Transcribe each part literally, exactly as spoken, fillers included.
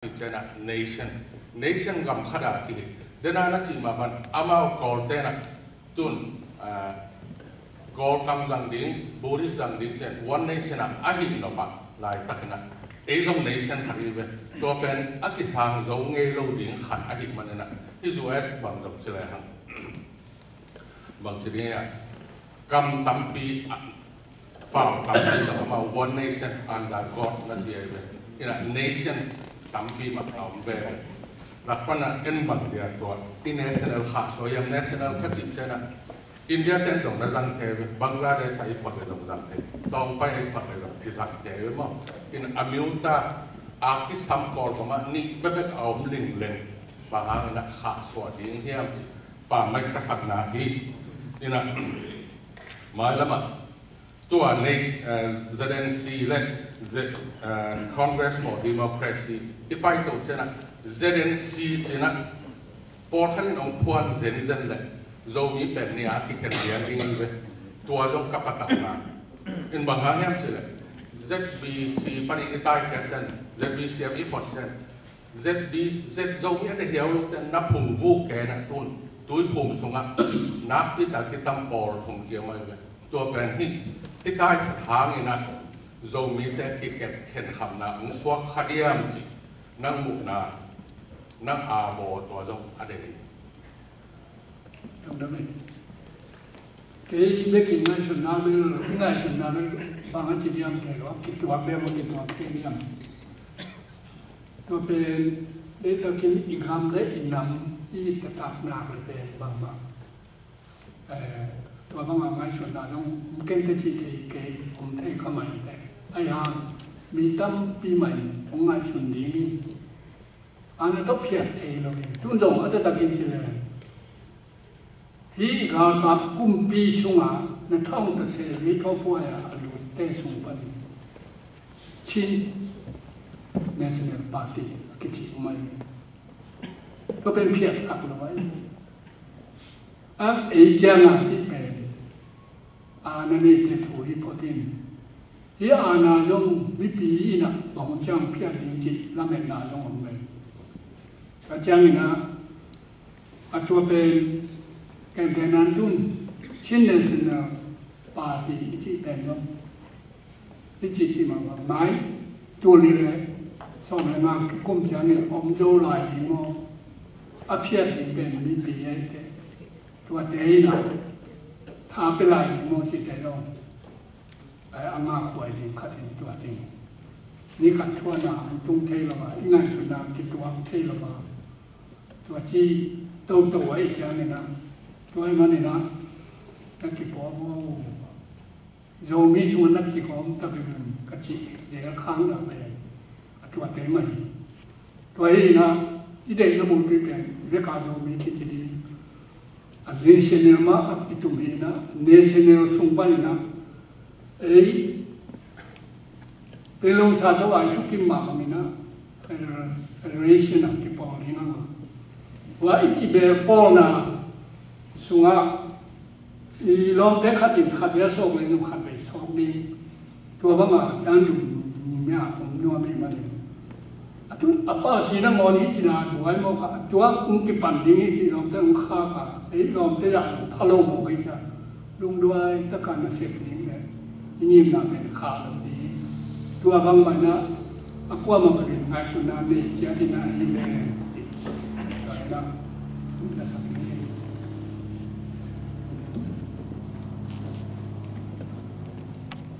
Cih ciangin ah nation, nation gam khat a kihi. Dena na cih mah bang amau Kawlte in ah tun, ah, Kawlkam zang ding, Buddhist zang ding ci-in One Nation ah a hih nop ah laitakin ah ei zong nation khat hi ve. Tua pen a kisang zo ngei lo ding khat ahih manin ah hih U S bang zong ci lehang bang ci ding hiam, kam tampi, ah, pau tampi tawh amau One Nation under God na ci ahi ve. In ah nation tampi mah a om ve. Lak pan ah en bang dia tua i national khahsuah hiam, national ka cih ciangin ah India ten zong na zang thei ve, Bangladesh ah i phot le zong zang thei, Tawngpai ah i phot le zong i zang thei ve maw. In ah a miuta a kisam Kawlgam ah nih bekbek a om lingleng, bang hangin ah khahsuah ding hiam cih pammaih ka sakna hi. In ah mailam ah tua nation, eh, Z N C le Z, eh, Congress for Democracy i paito ciangin ah Z N C ci-in ah pawlkhat in hong phuan zenzen leh Zomi pen nih a kikhen lian ding hi ve. Tua zong ka patauhna. In bang hang hiam cih leh Z B C panin i taikhiat ciangin, Z B C M i phot ciangin Z B, Z Zomi a deih hiau lote na phungvuk kei in ah tun tuiphum sungah nakpi tak kitam pawl thum kiam ahi ve. Tua pen hih i taisan hangin ah Zomite kikhen khenkhamna hong suak kha diam cih nang muhna, nang a bawl tua zong a deih hi. Dong dong e. Kei bek i ngaihsutna bel, i ngaihsutna bel bang a ci diam kei lo, kituak bel maw, kituak kei diam. Tua pen, ei takin i gam le i nam i taktakna bel pen bangmah. Eh, tua banga ngaihsutna dong om kei te ci kei, kei om thei kha mai te. Ahi hang mi tampi mah in hong ngaihsun ding hi. A na tawh phiat thei lo hi. Tun zong a taktakin ci le, hih galkap kumpi sungah na thong ta se mi thawpuai a a lutte sung panin Chin National Party a kici uh mai. Tua pen phiatsak lo ahi. A ei cianga cih pen a na neite thu hi phot in. Hih a na zong mipi in ah bang hong ciang phiat ding cih lametna zong om ve. Tua ciangin ah a tua pen kengkeng nan tun Chin National Party i cih pen zong i cih cih mah mah mai. Tul nih le sawm le nga kum ciangin om zo lai ding maw, a phiat ding pen mipi ei te. Tuate in ah tha pia lai ding maw cih te zong a ngakhuai ding khat in tua ding. Ni khat thuana hong tung thei lo a, i ngaihsutna kituak thei lo a, tua ci toto ahi ciangin ah, tua ahih manin ah na kipuak aw. Zomi sungah na kikawm ta bek un ka cih zel khang dah pen a tuate mah hi. Tua hi in ah i deihna bulpi pen i veka Zomi kici ding. A national mah a i tum hi in ah, national sung pan in ah ei Pen lo sa chauh ai thukim mah bangin ah federal, federation ah kipawl ding a ngah. Tua i kibel pawlna sungah i lawmte khat in khat vei a sawk le nung khat vei sawk ding. Tua bangah dan dum mi a om nuam hi manin a tu a party nangawn hi cina duai mawk ah tua hong kipan ding hi ci lawmte hong khak a ei lawmte ah pha lo mawk hi cia. Lungduai taka na sep ding le i ngimna pen kha lo ding. Tua bangmah in ah a kuamah bangin ngaihsutna nei ciat in ah hi le ci. Tua in ah na sak ding.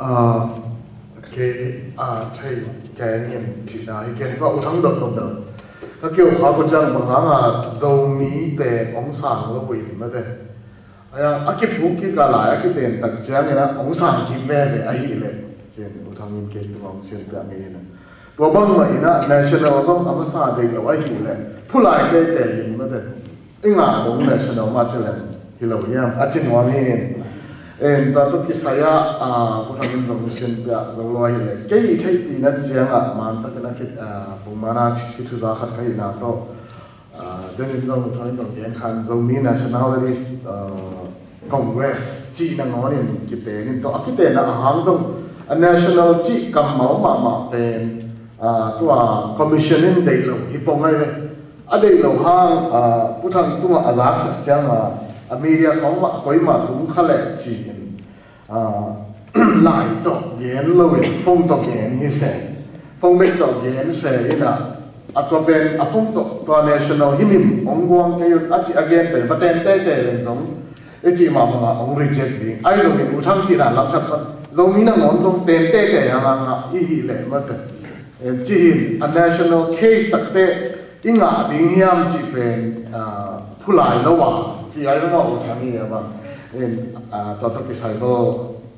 Ah, kei a thei kei ngim thina hi ken tua u thang dot dot dot ka keu kha ko ciang bang hanga Zomi pen hong sang lo in mate. Aya, a kiphuk kik a lai a kiten tak ciangin ah hong sang kik veve ahih leh cin u thangin kei tungah hong sianpiak ngei in ah tua bangmah in ah national zong a masa deih lo ahih leh phulai kei te in mate. I ngah dong national mah ci leng hi lo hiam a ci nuam hi in. En ta tu kisai ah a u thangin zong sianpiak lo lo ahih leh kei i theihpihna ciangah man takin a kit a pumana kithuza khat ka hihna tawh. Ah, denin zong, thawnin zong gen khan Zomi Nationalist, ah, Congress cih nangawnin kitenin tawh a kitenna a hang zong a national cih kammal mahmah pen Ah, tua commission in deih lo hi pong ai ve. A deih lo hang, ah, Pu Thang tungah a zaksak ciangin, ah, a media khawng mah, koimah tung kha leh ci-in, ah, lai tawh gen lo in, phone tawh gen hi se. Phone bek tawh gen se in ah, a tua pen, a phone tawh, tua national hi mim, hong guang kei un, a ci a gen pen, va ten teitei leng zong, i cih mah bangah hong reject ding. Ahi zongin U Thang cihna lam khat pan, Zomi nangawn zong ten teitei hang hang ah, i hih leh mate. Eh, cih hi a national case takte i ngah ding hiam cih pen, ah, phulai lo a, ci ai lo a U Thang hi a bang. In, ah, tua tawh kisai lo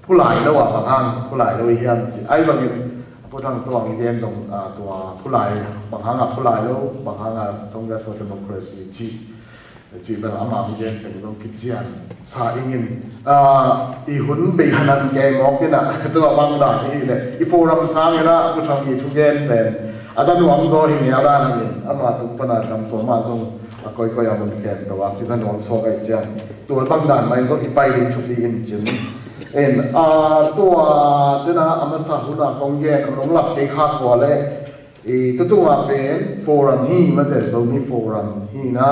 phulai lo a bang hang, phulai lo i hiam ci. Ahi zongin Pu Thang tuang i gen zong, ah, tua phulai, bang hang a phulai lo, bang hang a Congress for Democracy cih. Cih bel amah hong gen teng zong kician sa ingin, ah, i hun bei hanan kei mawk in ah, tua bang dan hi leh, i forum sang in ah, Pu Thang i thugen pen a za nuam zaw hi ngial dan hangin, amah tung pan a dam tua mah zong a koikoi a mun kem tua a kiza nuam suak ai ciang, tua bang dan mah in zong i pai ding thupi in cin. In, ah, tua tena a masa hun a kong gen a nong lap kei khak tua leh, i tutunga pen forum hi mate, Zomi forum hi na,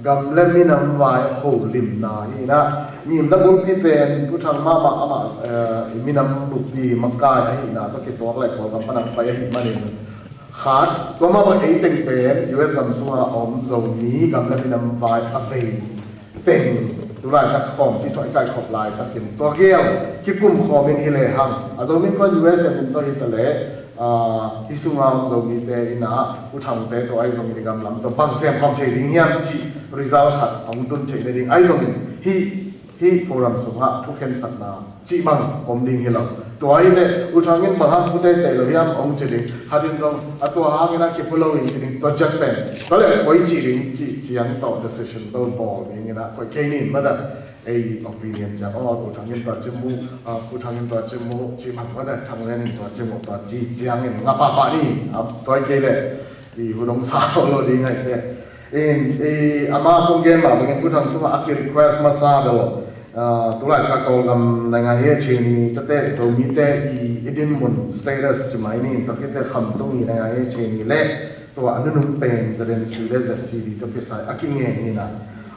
gam le minam vai holimna hi na, ngimna bulpi pen Pu Thang mahmah amah, eh, i minam bulpi makai ahihna tawh kituak leh Kawlgam pan a pai ahih manin khat, tua mah bang ei teng pen U S gam sunga om Zomi gam le minam vai a vei teng, tulaitak khawmpi suah i kaikhop laitakin tua gel kikum khawm in hi lehang, a Zomi kuan U S A min tawh hi ta leh, ah, hi sunga om Zomite in ah, U Thangte tawh ahi zongin i gam lam tawh bang sem khawm thei ding hiam cih result khat hong tun theih nading ahi zongin, hih, hih forum sungah thukhensatna cih bang om ding hi lo. Tua hi leh U Thang in bang hang thu teitei lo hiam hong ci ding. Khat in zong a tua hangin ah kiphu lo in ci ding, tua ciang pen tua leh koi ci ding cih ciang tawh decision bawl ding in ah koi kei nin mate. Ei opinion ciang, aw, U Thang in tua ci mu, ah, U Thang in tua ci mu, cih bang mate, Thang Len in tua ci mu, tua ci ciangin ngah pahpah ni, ah, tua kei leh i hun hong sa lo ding ahi te. In, i, ama kong gen mah bangin Pu Thang tungah a ki-request masa lo. Ah, tulaitak Kawlgam naingan hi a chin i tate, Zomite i, i dinmun status ci mai ni, tua khit teh Khamtung i naingan hi a chin i leh, tua a nunung pen Z M C le Z C D tawh kisai a kingen hi na.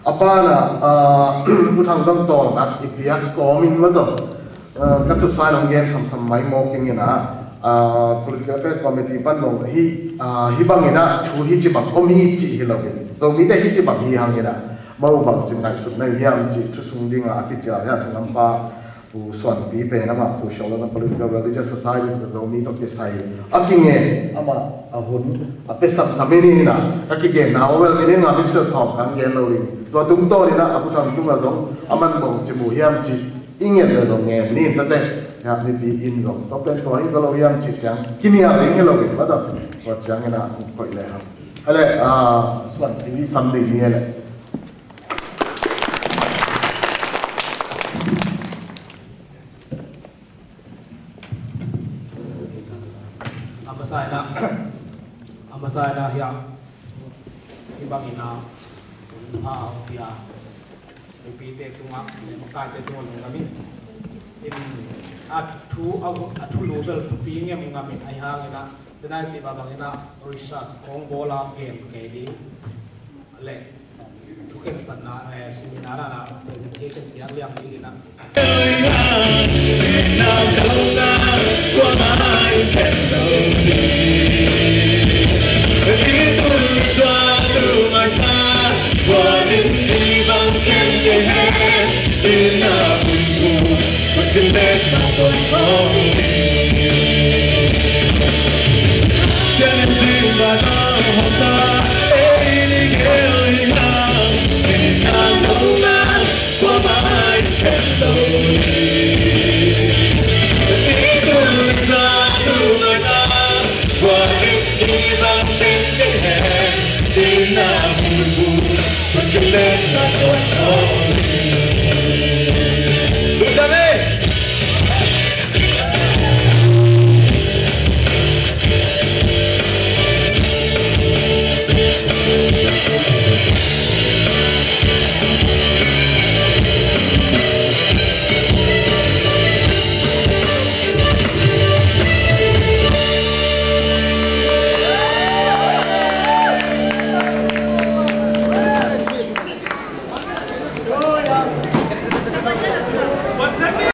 A banah, ah, Pu Thang zong tawlngat i piak kawmin mah zong, ah, ka tutsa in hong gen samsam mai mawk ing in ah, ah, Political Affairs Committee pan zong hi, ah, hih bangin ah thu hih ci bang om hi cih hi loin, Zomite hih ci bang hi hang in ah, mo bang ci ngaihsut na hi hiam cih thu sung dingah a kicial hi a, sanggampa Pu Suanpi pen amah social and political religious societies ka Zomi tawh kisai a kingen amah a hun a pia samsam in in ah, ka kigenna aw, well, mi ni nga mi sia sawm kan gen lo in, tua tungtawn in ah a Pu Thang tungah zong a man bawng ci mu hiam cih i ngen le zong ngen ni in tate. Hiah mipi in zong tua pen tua hi ka lo hiam cih ciang kinial ding hi lo in, tua ciang in ah koih le hang. A le, ah, Suanpi sam ding ni a le. A masa in ah, a masa in ah hiah, hih bangin ah hun pha hong pia mipite tungah le makaite tungah lungdam ing. In a thu, a, a thulu bel thupi ngem ngam in, ahi hangin ah, tena i cih mah bangin ah research khawng bawl a gen kei ding. Le thukhensatna, eh, seminar ah na presentation piak liang ding in ah.